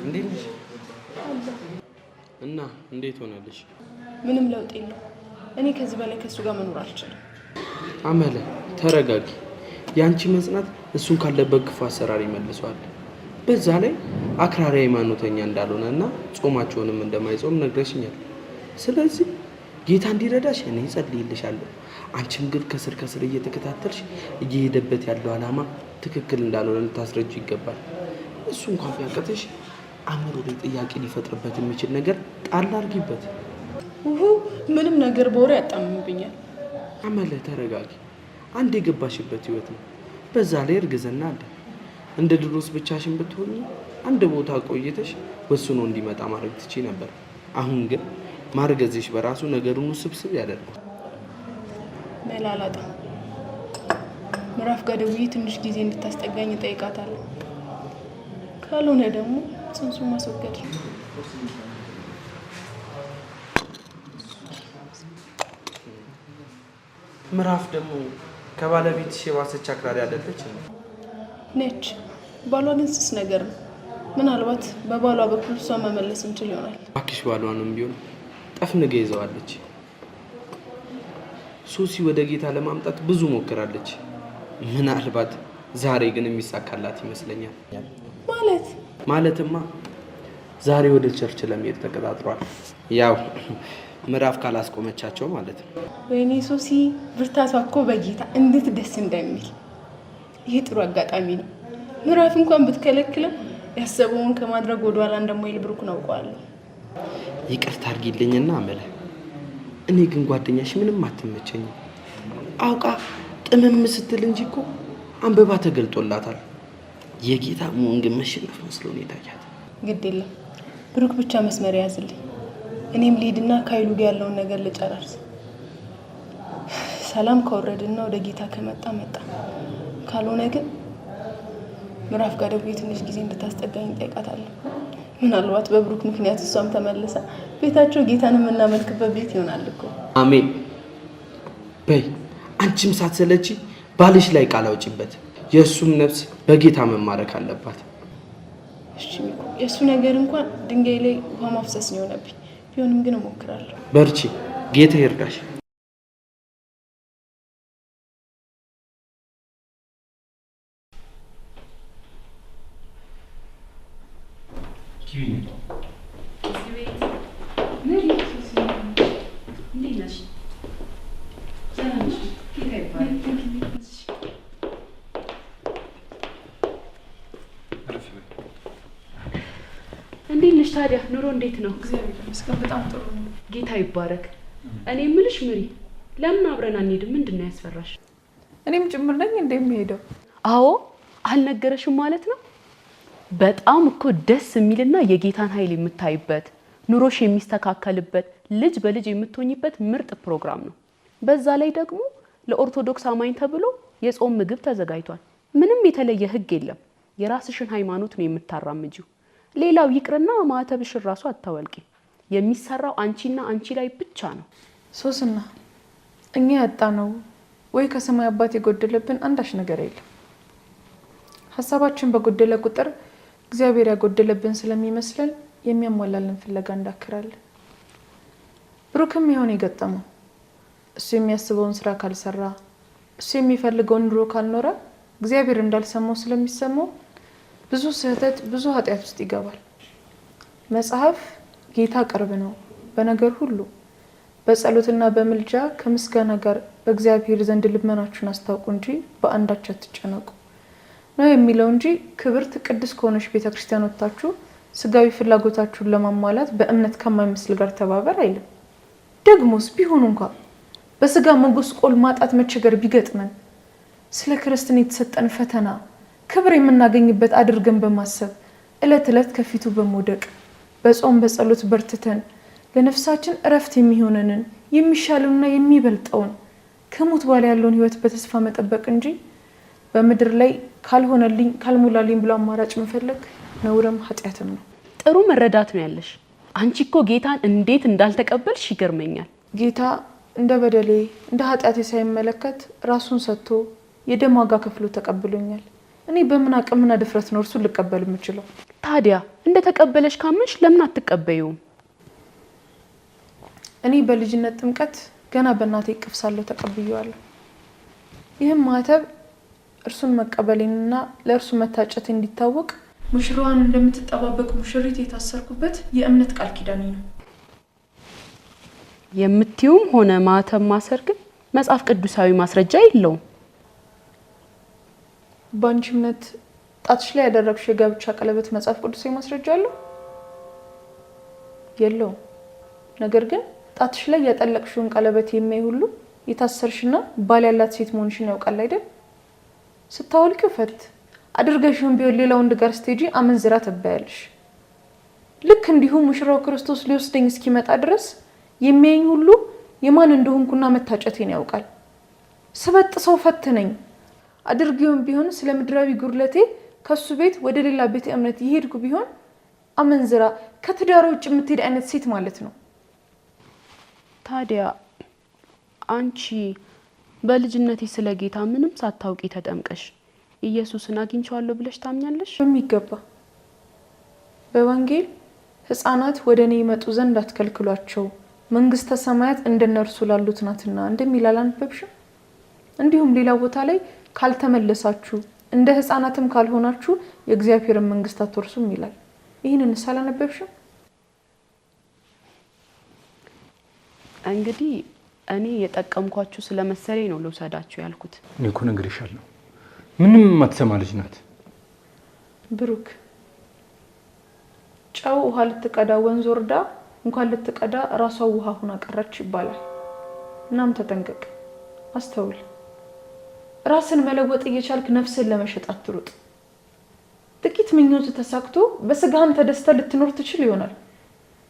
እንዴት ነሽ? እና እንዴት ሆነልሽ? ምንም ለውጥ የለው። እኔ ከዚህ በላይ ከእሱ ጋር መኖር አልችልም። አመለ ተረጋጊ። የአንቺ መጽናት እሱን ካለበት ክፉ አሰራር ይመልሰዋል። በዛ ላይ አክራሪ ሃይማኖተኛ እንዳልሆነ እና ጾማቸውንም እንደማይጾም ነግረሽኛል። ስለዚህ ጌታ እንዲረዳሽ እኔ እጸልይልሻለሁ። አንቺም ግን ከስር ከስር እየተከታተልሽ እየሄደበት ያለው ዓላማ ትክክል እንዳልሆነ ልታስረጁ ይገባል። እሱ እንኳን ቢያቅትሽ አእምሮ ላይ ጥያቄ ሊፈጥርበት የሚችል ነገር ጣል አድርጊበት። ምንም ነገር በወሬ ያጣምምብኛል። አመለ ተረጋጊ። አንድ የገባሽበት ህይወት ነው። በዛ ላይ እርግዝና አለ። እንደ ድሮስ ብቻሽን ብትሆኚ አንድ ቦታ ቆይተሽ ወስኖ እንዲመጣ ማድረግ ትቺ ነበር። አሁን ግን ማርገዝሽ በራሱ ነገሩን ውስብስብ ያደርገዋል። መላላጣ ምዕራፍ ጋር ደውዬ ትንሽ ጊዜ እንድታስጠጋኝ እጠይቃታለሁ። ካልሆነ ደግሞ ጽንሱ ማስወገድ ነው። ምዕራፍ ደግሞ ከባለቤትሽ የባሰች አክራሪ አይደለች ነች። ባሏ ግን ስስ ነገር ነው። ምናልባት በባሏ በኩል እሷ መመለስ እንችል ይሆናል። እባክሽ ባሏንም ቢሆን ጠፍንጋ ይዘዋለች። ሶሲ ወደ ጌታ ለማምጣት ብዙ ሞክራለች። ምናልባት ዛሬ ግን የሚሳካላት ይመስለኛል። ማለት ማለትማ ዛሬ ወደ church ለመሄድ ተቀጣጥሯል። ያው ምዕራፍ ካላስቆመቻቸው ማለት ነው። ወይኔ ሶሲ ብርታቷ እኮ በጌታ እንዴት ደስ እንደሚል! ይሄ ጥሩ አጋጣሚ ነው። ምዕራፍ እንኳን ብትከለክለው ያሰበውን ከማድረግ ወደኋላ እንደማይል ብሩክን አውቀዋለሁ። ይቅርታ አድርጊልኝና አመለ፣ እኔ ግን ጓደኛሽ ምንም አትመቸኝም። አውቃ ጥምም ስትል እንጂ እኮ አንብባ ተገልጦላታል። የጌታ መሆን ግን መሸነፍ መስሎ ነው የታያት። ግድ የለም ብሩክ ብቻ መስመር ያዝልኝ። እኔም ልሂድና ከኃይሉ ጋር ያለውን ነገር ልጨራርስ። ሰላም ከወረድና ወደ ጌታ ከመጣ መጣ፣ ካልሆነ ግን ምዕራፍ ጋር ደውዬ ትንሽ ጊዜ እንድታስጠጋኝ እጠይቃታለሁ። ምናልባት በብሩክ ምክንያት እሷም ተመልሳ ቤታቸው ጌታን የምናመልክበት ቤት ይሆናል እኮ። አሜን በይ። አንቺም ሳትሰለቺ ባልሽ ላይ ቃል አውጪበት። የእሱም ነፍስ በጌታ መማረክ አለባት። እሺ ሚኩ፣ የእሱ ነገር እንኳን ድንጋይ ላይ ውሃ ማፍሰስ ነው የሆነብኝ። ቢሆንም ግን እሞክራለሁ። በርቺ፣ ጌታ ይርዳሽ። እንዴት ነሽ ታዲያ? ኑሮ እንዴት ነው? እግዚአብሔር ይመስገን በጣም ጥሩ ነው። ጌታ ይባረክ። እኔ የምልሽ ምሪ፣ ለምን አብረን አንሄድም? ምንድን ነው ያስፈራሽ? እኔም ጭምር ነኝ እንደሚሄደው። አዎ አልነገረሽም ማለት ነው። በጣም እኮ ደስ የሚልና የጌታን ኃይል የምታይበት ኑሮሽ የሚስተካከልበት ልጅ በልጅ የምትሆኝበት ምርጥ ፕሮግራም ነው። በዛ ላይ ደግሞ ለኦርቶዶክስ አማኝ ተብሎ የጾም ምግብ ተዘጋጅቷል። ምንም የተለየ ሕግ የለም። የራስሽን ሃይማኖት ነው የምታራምጂው። ሌላው ይቅርና ማዕተብሽን ራሱ አታወልቂ። የሚሰራው አንቺና አንቺ ላይ ብቻ ነው። ሶስና እኛ ያጣነው ወይ ከሰማይ አባት የጎደለብን አንዳች ነገር የለም። ሀሳባችን በጎደለ ቁጥር እግዚአብሔር ያጎደለብን ስለሚመስለን የሚያሟላልን ፍለጋ እንዳክራለን። ብሩክም የሆነ የገጠመው እሱ የሚያስበውን ስራ ካልሰራ፣ እሱ የሚፈልገውን ኑሮ ካልኖረ እግዚአብሔር እንዳልሰማው ስለሚሰማው ብዙ ስህተት፣ ብዙ ኃጢአት ውስጥ ይገባል። መጽሐፍ ጌታ ቅርብ ነው በነገር ሁሉ በጸሎትና በምልጃ ከምስጋና ጋር በእግዚአብሔር ዘንድ ልመናችሁን አስታውቁ እንጂ በአንዳች አትጨነቁ ነው የሚለው እንጂ ክብርት ቅድስት ከሆነች ቤተ ክርስቲያን ወጥታችሁ ስጋዊ ፍላጎታችሁን ለማሟላት በእምነት ከማይመስል ጋር ተባበር አይልም። ደግሞስ ቢሆን እንኳ በስጋ መጎስቆል፣ ማጣት፣ መቸገር ቢገጥመን ስለ ክርስትና የተሰጠን ፈተና ክብር የምናገኝበት አድርገን በማሰብ እለት እለት ከፊቱ በመውደቅ በጾም በጸሎት በርትተን ለነፍሳችን እረፍት የሚሆነንን የሚሻለውንና የሚበልጠውን ከሞት በኋላ ያለውን ሕይወት በተስፋ መጠበቅ እንጂ በምድር ላይ ካልሆነልኝ ካልሞላልኝ ብሎ አማራጭ መፈለግ ነውርም ኃጢአትም ነው። ጥሩ መረዳት ነው ያለሽ። አንቺ እኮ ጌታን እንዴት እንዳልተቀበልሽ ይገርመኛል። ጌታ እንደ በደሌ እንደ ኃጢአቴ ሳይመለከት ራሱን ሰጥቶ የደም ዋጋ ከፍሎ ተቀብሎኛል። እኔ በምን አቅምና ድፍረት ነው እርሱን ልቀበል የምችለው? ታዲያ እንደ ተቀበለሽ ካመንሽ ለምን አትቀበዩም? እኔ በልጅነት ጥምቀት ገና በእናቴ እቅፍ ሳለሁ ተቀብዬዋለሁ። ይህም ማህተብ እርሱን መቀበሌንና ለእርሱ መታጨት እንዲታወቅ ሙሽራዋን እንደምትጠባበቅ ሙሽሪት የታሰርኩበት የእምነት ቃል ኪዳኔ ነው። የምትዩም ሆነ ማህተብ ማሰር ግን መጽሐፍ ቅዱሳዊ ማስረጃ የለውም። በአንቺ እምነት ጣትሽ ላይ ያደረግሽው የጋብቻ ቀለበት መጽሐፍ ቅዱሳዊ ማስረጃ አለው? የለውም። ነገር ግን ጣትሽ ላይ ያጠለቅሽውን ቀለበት የሚያይ ሁሉ የታሰርሽና ባል ያላት ሴት መሆንሽን ያውቃል አይደል? ስታወልቂው ፈት አድርገሽውን ቢሆን ሌላ ወንድ ጋር ስትሄጂ አመንዝራ ትባያለሽ። ልክ እንዲሁም ሙሽራው ክርስቶስ ሊወስደኝ እስኪመጣ ድረስ የሚያየኝ ሁሉ የማን እንደሆንኩና መታጨቴን ያውቃል። ስበጥ ሰው ፈት ነኝ። አድርጌውም ቢሆን ስለ ምድራዊ ጉድለቴ ከሱ ቤት ወደ ሌላ ቤተ እምነት የሄድኩ ቢሆን አመንዝራ ከትዳር ውጭ የምትሄድ አይነት ሴት ማለት ነው። ታዲያ አንቺ በልጅነቴ ስለ ጌታ ምንም ሳታውቂ ተጠምቀሽ ኢየሱስን አግኝቼዋለሁ ብለሽ ታምኛለሽ? በሚገባ። በወንጌል ሕፃናት ወደ እኔ ይመጡ ዘንድ አትከልክሏቸው፣ መንግስተ ሰማያት እንደነርሱ ላሉት ናትና እንደሚል አላነበብሽም? እንዲሁም ሌላ ቦታ ላይ ካልተመለሳችሁ እንደ ሕፃናትም ካልሆናችሁ የእግዚአብሔርን መንግስት አትወርሱም ይላል። ይህንንስ አላነበብሽም? እንግዲህ እኔ የጠቀምኳችሁ ስለመሰለኝ ነው ልውሰዳችሁ ያልኩት። እኔ እኮ ነግሬሻለሁ፣ ምንም የማትሰማ ልጅ ናት። ብሩክ፣ ጨው ውሃ ልትቀዳ ወንዝ ወርዳ እንኳን ልትቀዳ ራሷ ውሃ ሁና ቀረች ይባላል። እናም ተጠንቀቅ፣ አስተውል። ራስን መለወጥ እየቻልክ ነፍስን ለመሸጥ አትሩጥ። ጥቂት ምኞት ተሳክቶ በስጋህም ተደስተ ልትኖር ትችል ይሆናል።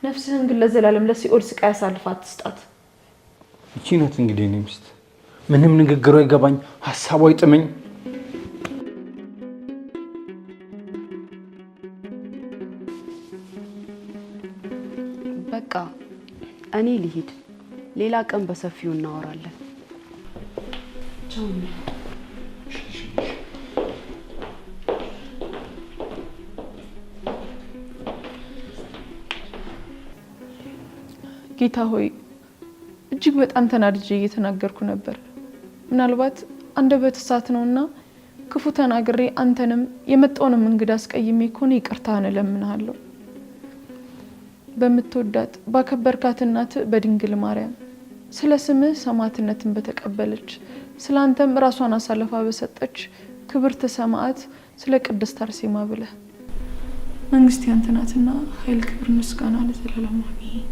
ነፍስህን ግን ለዘላለም ለሲኦል ስቃይ አሳልፋ አትስጣት። ይቺ ናት እንግዲህ እኔ ሚስት። ምንም ንግግሯ አይገባኝ፣ ሀሳቧ አይጥመኝ። በቃ እኔ ልሂድ፣ ሌላ ቀን በሰፊው እናወራለን። ቻው። ጌታ ሆይ፣ እጅግ በጣም ተናድጄ እየተናገርኩ ነበር። ምናልባት አንደበት እሳት ነውና ክፉ ተናግሬ አንተንም የመጣውንም እንግዳ አስቀይሜ ከሆነ ይቅርታህን እለምንሃለሁ። በምትወዳት ባከበርካት እናት በድንግል ማርያም ስለ ስምህ ሰማዕትነትን በተቀበለች ስለ አንተም ራሷን አሳልፋ በሰጠች ክብርት ሰማዕት ስለ ቅድስት አርሴማ ብለህ መንግስት ያንተ ናትና ኃይል፣ ክብር፣ ምስጋና ለዘላለሙ አሜን።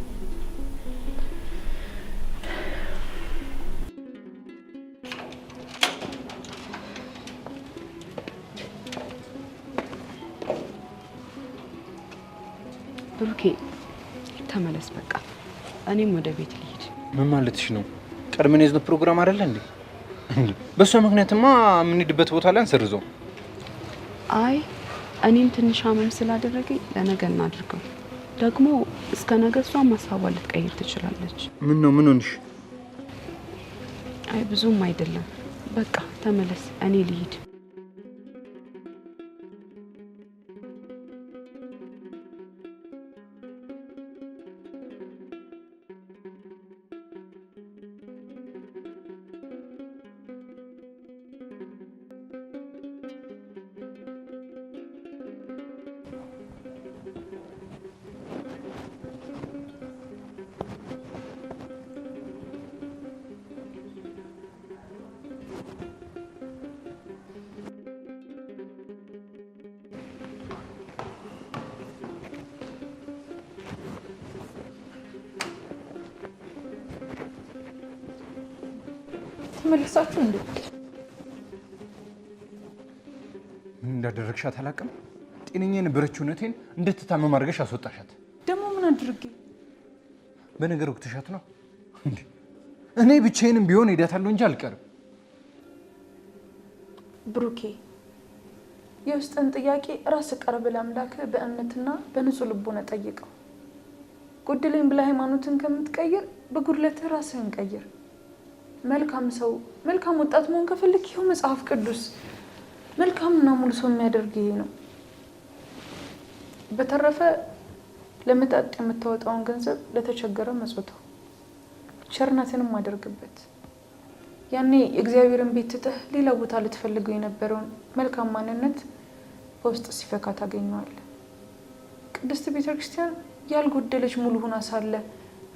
ብሩኬ ተመለስ፣ በቃ እኔም ወደ ቤት ልሂድ። ምን ማለትሽ ነው? ቀድመን የያዝነው ፕሮግራም አይደለ እንዴ? በእሷ ምክንያትማ የምንሄድበት ቦታ ላይ አንሰርዘው። አይ እኔም ትንሽ አመም ስላደረገኝ ለነገ እናድርገው። ደግሞ እስከ ነገ እሷም ሀሳቧን ልትቀይር ትችላለች። ምን ነው ምን ሆንሽ? አይ ብዙም አይደለም። በቃ ተመለስ፣ እኔ ልሂድ። ተመለሳችሁ እንዴ? ምን እንዳደረግሻት አላውቅም። ጤነኛ የነበረችው እውነቴን እንድትታመም አድርገሽ አስወጣሻት። ደግሞ ምን አድርጌ? በነገር ወቅትሻት ነው እንዴ? እኔ ብቻዬንም ቢሆን ሄዳታለሁ እንጂ አልቀርም። ብሩኬ፣ የውስጥን ጥያቄ ራስ ቀርብ ለአምላክህ በእምነትና በንጹህ ልቦና ጠይቀው። ጎደለኝ ብለህ ሃይማኖትን ከምትቀይር በጉድለትህ ራስህን ቀይር። መልካም ሰው፣ መልካም ወጣት መሆን ከፈለክ ይኸው መጽሐፍ ቅዱስ። መልካምና ሙሉ ሰው የሚያደርግ ይሄ ነው። በተረፈ ለመጠጥ የምታወጣውን ገንዘብ ለተቸገረ መጽውተው፣ ቸርነትንም አደርግበት። ያኔ የእግዚአብሔርን ቤት ትተህ ሌላ ቦታ ልትፈልገው የነበረውን መልካም ማንነት በውስጥ ሲፈካ ታገኘዋለህ። ቅድስት ቤተክርስቲያን ያልጎደለች ሙሉ ሆና ሳለ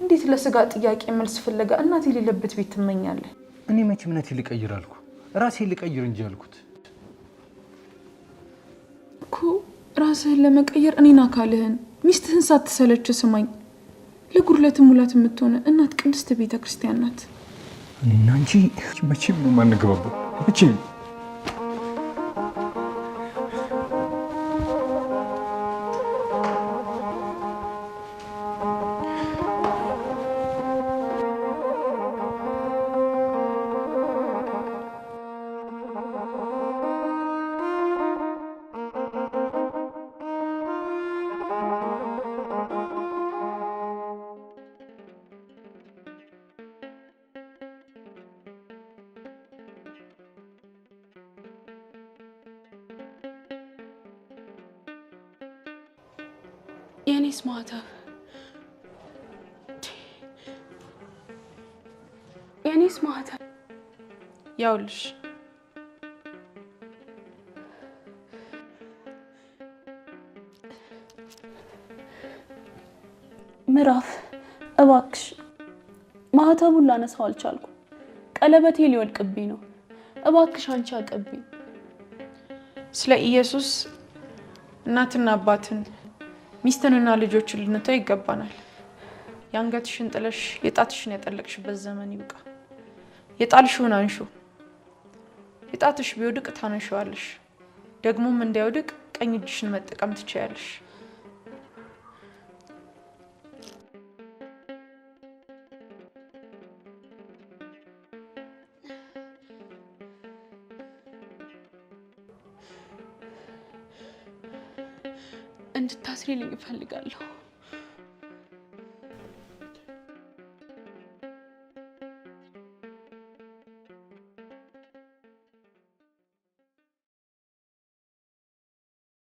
እንዴት ለስጋ ጥያቄ መልስ ፍለጋ እናት የሌለበት ቤት ትመኛለህ? እኔ መቼ እምነቴ ልቀይር አልኩ? ራሴ ልቀይር እንጂ አልኩት እኮ። ራስህን ለመቀየር እኔን አካልህን ሚስትህን ሳትሰለች ስማኝ። ለጉድለት ሙላት የምትሆነ እናት ቅድስት ቤተ ክርስቲያን ናት። እና አንቺ መቼም ነው የማንገባበው፣ መቼም። የኔስ ማህተብ፣ የኔስ ማህተብ። ያውልሽ ምዕራፍ እባክሽ፣ ማህተቡን ላነሳው አልቻልኩም። ቀለበቴ ሊወድቅብኝ ነው። እባክሽ አንቺ አቀብኝ። ስለ ኢየሱስ እናትና አባትን ሚስትንና ልጆችን ልንተው ይገባናል። የአንገትሽን ጥለሽ የጣትሽን ያጠለቅሽበት ዘመን ይብቃ። የጣልሽውን አንሹ። የጣትሽ ቢወድቅ ታነሺዋለሽ። ደግሞም እንዳይወድቅ ቀኝ እጅሽን መጠቀም ትችያለሽ። እንድታስሪልኝ እፈልጋለሁ።